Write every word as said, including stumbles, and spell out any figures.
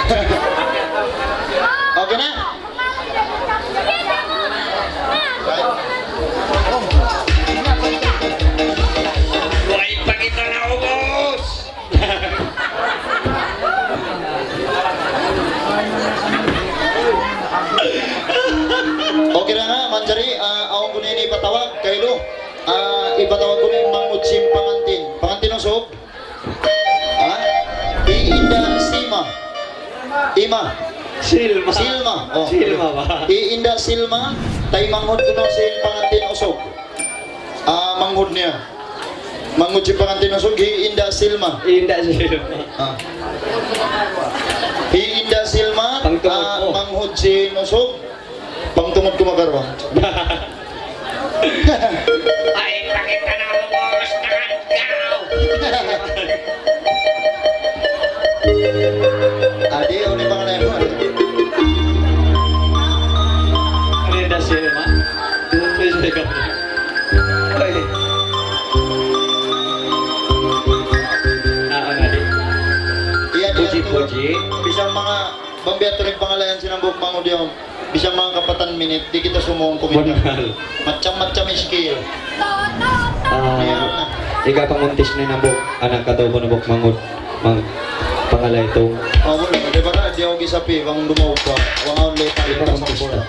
Okay na? Way pa kita naubos! Okay na nga, manjari, ah, awn ku na ini ipatawag, kailu. Ah, ipatawag ku na in mangud sin pangantin. Pangantin usug? Ha? Hi Inda Silma. Ima. Silma. Silma. Oh. Silma ba? Hi Inda Silma, taymanghud kunu' sin pangantin usug. Ah, manghud niya. Manghud sin pangantin usug, hi Inda Silma. Inda Silma. Ah. Hi Inda Silma, pangtungud ah, mo. Manghud sin usug. Pangtungud ku makaruwa. Ay, pakita na ako, boss, tangan ka! Adi, uli pa ka na yun. Ano yung dasil, ma? Please, ikaw. Ay. Ah, ang adi. Iya, puji, puji. Bisan manga, bang biya' tuud in pangalayan sin hambuuk manghud yaun. Bisan manga kapatan minit, di' kita sumuwang kuminda. Bunnal. Macam-macam in skill. Ah, iya na. Ikaw panguntis na in hambuuk, anak, atawa hambuuk manghud, mang-, pangalay tuud. Oh, wala'. Di' ba na, di' ako gisapi, bang dumaug pa. Wang ako late, ikaw panguntis na.